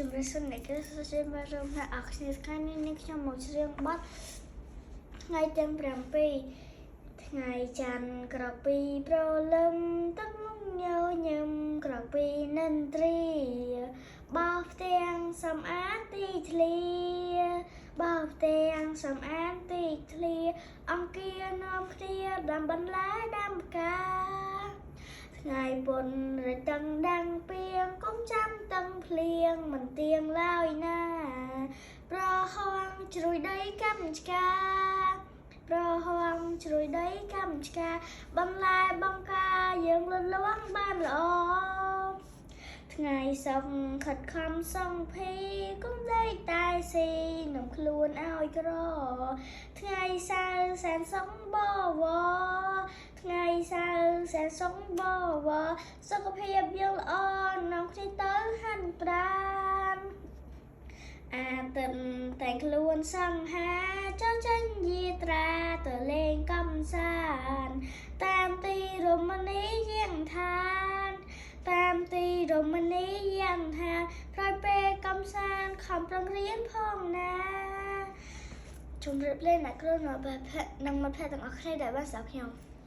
ជំរាបសួរអ្នកគ្រូសួស្តីបាទរួមអ្នកអរគ្នាថ្ងៃនេះនាងខ្ញុំមកច្រៀងបទថ្ងៃទាំង7ថ្ងៃច័ន្ទក្រពីព្រលឹមទឹកមុខញញឹមក្រពីនិន្ទ្រាបោសផ្ទាំងសម្អាតទីធ្លាបោសផ្ទាំងសម្អាតទីធ្លាអង្គានាំគ្នាដាំបន្លែដាំផ្កាថ្ងៃពុនរតឹងដាំងពីងកុំចាំតឹងភ្លៀងមិនទៀងឡើយណា ប្រហងជ្រួយដីកម្មឆ្កាប្រហងជ្រួយដីកម្មឆ្កាបន្លែបង្ការយើងលូតលាស់បានល្អថ្ងៃសុខខិតខំសងភីគុំដេកតែស៊ីនំខ្លួនឲ្យក្រថ្ងៃសៅរ៍សែនសុខបវរថ្ងៃសៅរ៍សែនសុខបវរសុខភាពយើងល្អនាំគ្នាទៅហាត់ប្រាណ អាទិត្យតែងខ្លួនសង្ហាចង់ចេញយាត្រាទៅលេងកំសាន្តតាមទីរមណីយដ្ឋានតាមទីរមណីយដ្ឋានក្រោយពេលកំសាន្តខំប្រឹងរៀនផងណាជម្រាបលាអ្នកគ្រូនិងមិត្តភក្តិទាំងអស់គ្នាដែលបានស្ដាប់ខ្ញុំ។